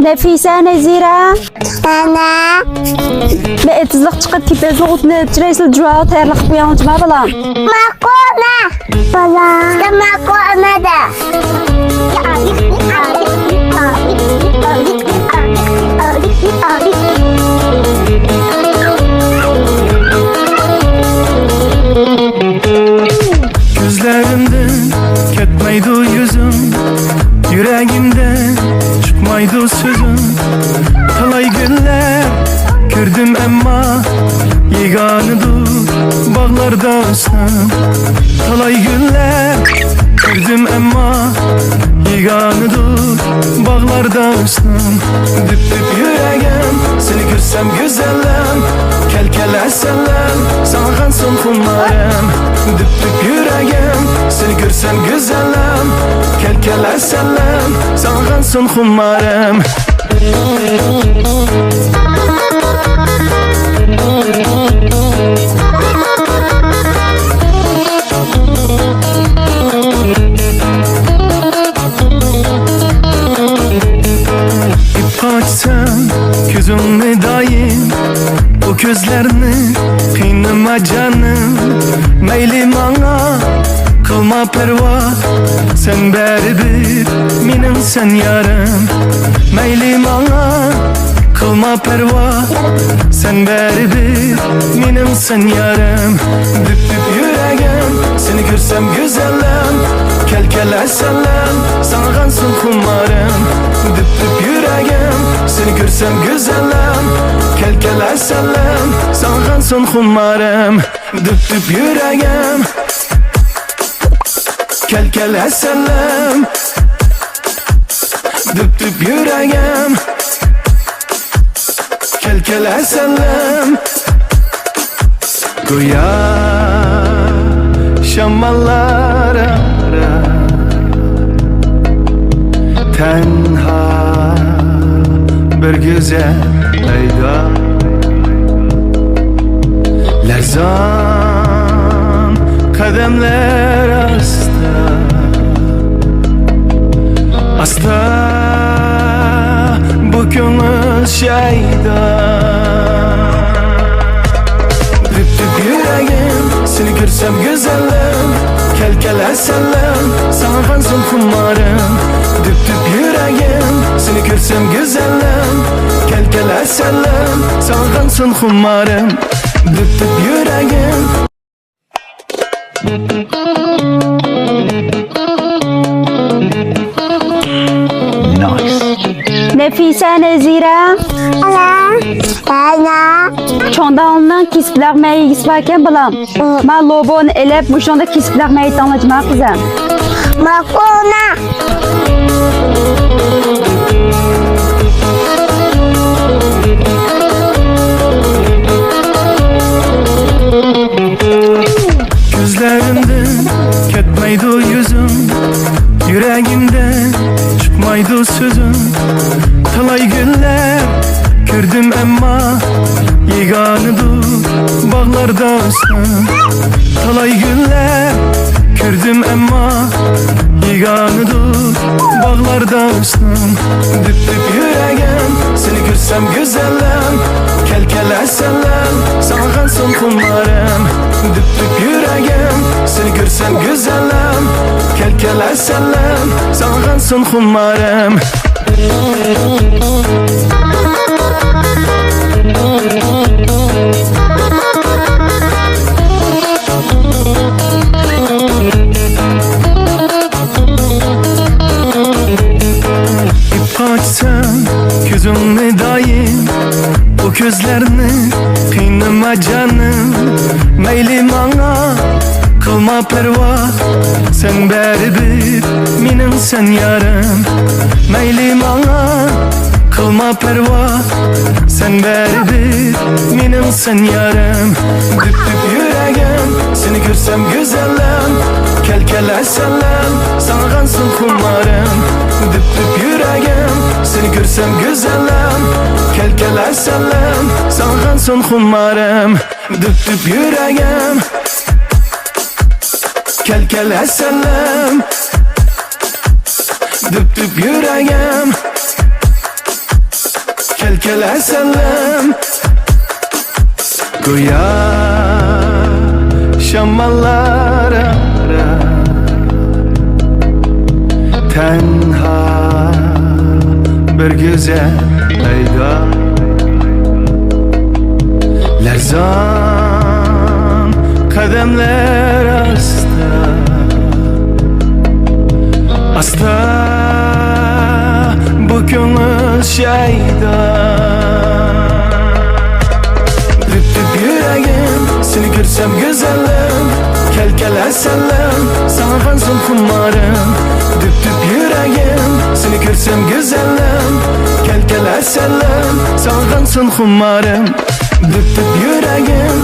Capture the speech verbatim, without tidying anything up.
نەفىسە، نەزىرە. ئەنە. مەن ئېتىزلىق چىقىپ، كېپەزلىك ئوتۇنى ئېلىپ چىراي، سىلەر جۇۋاغا تەييارلىق قىلىپ قويۇڭلار، جۇما بالام. ماقۇلما. بالا. ماقۇلما دە. كۆزلىرىمدىن كەتمەيدۇ يۈزۈڭ، يۈرەگىمدە چىقمايدۇ سۆزۈڭ. تالاي گۈللەر كۆردۈم ئەمما، يېگانىدۇر باغلاردا ھۆسنۈڭ. تالاي گۈللەر كۆردۈم ئەمما، يېگانىدۇر باغلاردا ھۆسنۈڭ. دۈپ-دۈپ يۈرەگىم، سېنى كۆرسەم گۈزەللىم. كەل، كەل ئەسەللىم، ساڭا قانسۇن خۇمارىم. دۈپ-دۈپ يۈرەگىم، سېنى كۆرسەم گۈزەللىم. كەل، كەل ئەسەللىم، ساڭا قانسۇن خۇمارىم. ئىپقا ئاچسام كۆزۈڭنى دائىم، ئۇ كۆزلەرنى قىينىما جانىم. مەيلى ماڭا قىلما پەرۋا، سەن بەرىبىر مېنىڭسەن يارىم. مەيلى ماڭا قىلما پەرۋا، سەن بەرىبىر مېنىڭسەن يارىم. دۈپ-دۈپ يۈرەگىم، سېنى كۆرسەم گۈزەللىم. كەل، كەل ئەسەللىم، ساڭا قانسۇن خۇمارىم. دۈپ-دۈپ يۈرەگىم، سېنى كۆرسەم گۈزەللىم. كەل، كەل ئەسەللىم، ساڭا قانسۇن خۇمارىم. دۈپ-دۈپ يۈرەگىم، كەل، كەل ئەسەللىم. دۈپ-دۈپ يۈرەگىم، كەل، كەل ئەسەللىم. گويا شاماللار ئارا تەنھا بىر گۈزەل ئايدا، لەرزان قەدەملەر ئاستا، ئاستا بۇ كۆڭۈل شەيدا. دۈپ-دۈپ يۈرەگىم، سېنى كۆرسەم گۈزەللىم. كەل، كەل ئەسەللىم، ساڭا قانسۇن خۇمارىم. دۈپ-دۈپ يۈرەگىم، سېنى كۆرسەم گۈزەللىم. كەل، كەل ئەسەللىم، ساڭا قانسۇن خۇمارىم. دۈپ-دۈپ يۈرەگىم. نەفىسە، نەزىرە. ئەنە. چوڭ داڭلىنىڭ كېسىپ لەغمەن يېگۈسى باركەن، بالام. ما لوبونى ئېلىپ، مۇشۇنىڭدا كېسىپ لەغمەن يېتىڭلار، جۇما قىزىم. ماقۇلما. كۆزلىرىمدىن كەتمەيدۇ يۈزۈڭ، يۈرەگىمدە چىقمايدۇ سۆزۈڭ. تالاي گۈللەر كۆردۈم ئەمما، يېگانىدۇر باغلاردا ھۆسنۈڭ. تالاي گۈللەر كۆردۈم ئەمما، يېگانىدۇر باغلاردا ھۆسنۈڭ. دۈپ-دۈپ يۈرەگىم، سېنى كۆرسەم گۈزەللىم. كەل، كەل ئەسەللىم، ساڭا قانسۇن خۇمارىم. دۈپ-دۈپ يۈرەگىم، سېنى كۆرسەم گۈزەللىم. كەل، كەل ئەسەللىم، ساڭا قانسۇن خۇمارىم. ئىپقا ئاچسام كۆزۈڭنى دائىم، ئۇ كۆزلەرنى قىينىما جانىم. مەيلى ماڭا قىلما پەرۋا، سەن بەرىبىر مېنىڭسەن يارىم. مەيلى ماڭا قىلما پەرۋا، سەن بەرىبىر مېنىڭسەن يارىم. دۈپ-دۈپ يۈرەگىم، سېنى كۆرسەم گۈزەللىم. كەل، كەل ئەسەللىم، ساڭا قانسۇن خۇمارىم. دۈپ-دۈپ يۈرەگىم، سېنى كۆرسەم گۈزەللىم. كەل، كەل ئەسەللىم، ساڭا قانسۇن خۇمارىم. دۈپ-دۈپ يۈرەگىم. كەل، كەل، ئەسەللىم. دۈپ-دۈپ يۈرەگىم. كەل، كەل، ئەسەللىم. گويا شاماللار ئارا تەنھا بىر گۈزەل ئەيدا. لەرزان قەدەملەر ئاستا، ئاستا بۇ كۆڭۈل شەيدا. دۈپ-دۈپ يۈرەگىم، سېنى كۆرسەم گۈزەللىم. كەل، كەل، ئەسەللىم، ساڭا قانسۇن خۇمارىم. دۈپ-دۈپ يۈرەگىم، سېنى كۆرسەم گۈزەللىم. كەل، كەل، ئەسەللىم، ساڭا قانسۇن خۇمارىم. دۈپ-دۈپ يۈرەگىم.